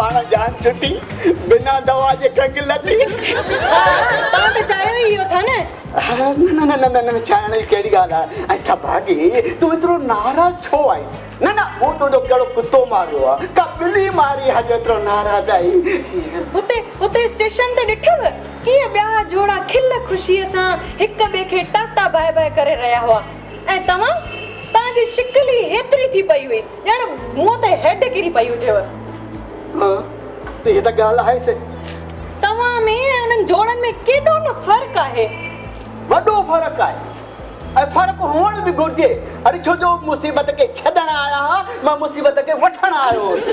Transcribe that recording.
پاڻ جان ڇٽي، بنا دوا جي کنگهه لٿي. ها توهان ته چاهيو ئي اهو ٿا نه. نه نه نه نه چاهڻ جي ڪهڙي ڳالهه آهي ۽ سڀاڳي تون ايترو ناراض ڇو آهين؟ نه نه مون تنهنجو ڪهڙو ڪتو ماريو آهي، ڪا ٻلي ماري آهي جو ايترو ناراض آهين. اتي اتي اسٽيشن تي ڏٺو ڪيئن ٻيا جوڙا کل خوشيء سان هڪ ٻئي کي ٽاٽا باء باء ڪري رهيا هئا ۽ توهان توهان جي شڪل ئي هيتري ٿي پئي هئي ڄڻ منهن تي هيڊ ڪري پئي هجيو. ها ته هيء ته ڳالهه آهي سي. توهان ۾ ۽ انهن جوڙن ۾ ڪيڏو نه فرق آهي. وڏو فرق آهي ۽ فرق هئڻ به گهرجي. اڙي ڇو جو مصيبت کي ڇڏڻ آيا ها، مان مصيبت کي وٺڻ آيو هوس.